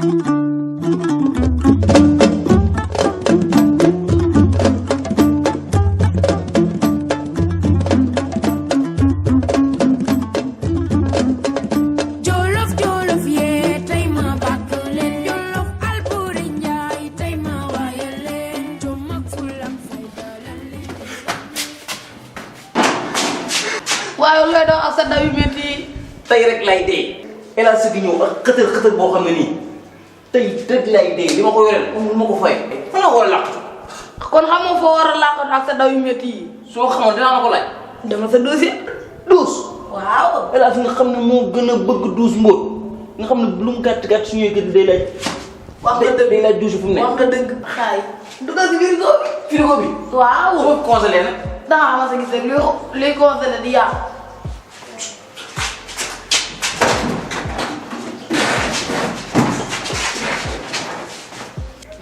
waaye looy doon ak sa daw yu métti tey rek lay dee El Hadj Sidi ñëw ak xëtër boo xam ne nii tey rek lay dee li ma ko yoreel amul ma ko fay. fan la war a làq. kon xam nga foo war a làq ak sa daw yu métti yi. soo xamoon dinaa la ko laaj. dama sa dossier. douze. waaw. El Hadj nga xam ne moo gën a bëgg douze mbóot nga xam ne lu mu gàtt su ñuy gën day laaj. wax nga dëgg day laaj douze fu mu ne. wax nga dëgg. xaay dugal si frigo bi. frigo bi. waaw soo ko congelé nag. daa ma sa gis rek luy congelé di yàqu.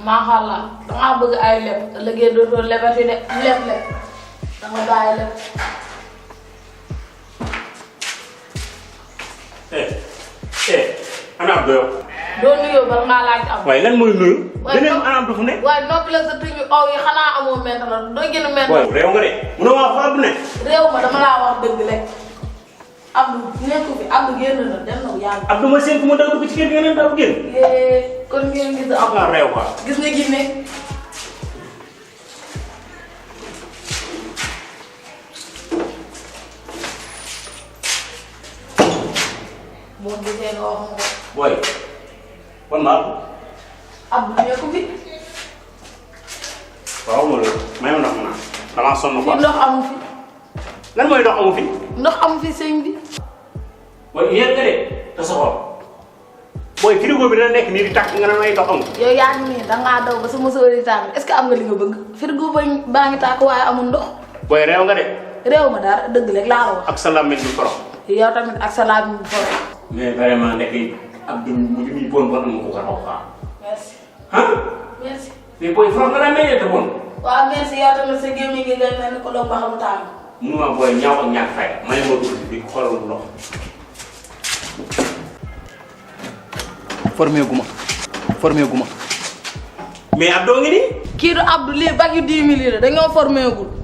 macha allah dangaa bëgg ay leb liggéey dootoo lebati de leb danga bàyyi leb. ana Abdou yow. doo nuyoo bala ngaa laaj am. waaye lan mooy nuyu. beneen ana Abdou fu ne. waaye noppi la sa tuñu aw yi xanaa amoo ment la doo gën a ment. waaw réew nga de munoo wax fa Abdou ne. réew ma dama laa wax dëgg rek Abdou nekku fi Abdou génn na dem na yàlla. Abdou ma seen fu ma daw dugg ci kër gi nga ne daw génn. kon ngeen gis Abdou. nga réew quoi. gis nga Guinée. boo gisee nga wax nga. booy kon maa ko. Abdou nekku fi. waaw ma loolu may ma ndox mu naan damaa sonn fi quoi. ndox amu fi. lan mooy ndox amu fi. ndox amu fi sëñ bi. booy yéen nga de te soxor. booy frigo bi dina nekk nii di tàkk nga ne may ndox amu. yow yaa ngi nii dangaa daw ba sa mosoo di tàng est-ce que am nga li nga bëgg. frigo baa ngi tàkk waaye amul ndox. booy réew nga de. réew ma dara dëgg rek laa la wax. ak sa làmmiñ bi foro. yow tamit ak sa laaj bu foro. mais vraiment nekk Abdou mu li muy bon bon mu ko raw quoi. merci. ah. merci. mais booy foro nga daan may te bon. waaw merci yow tamit sa gémmiñ gi ngay mel ni ko doon ba xam tàng. munuma booy ñaaw ak ñàkk fay may ma dugg di xoolal ndox. formé guma mais Abdou ngi nii. kii du Abdou lii bag yu 10 000 la dañoo formé gul.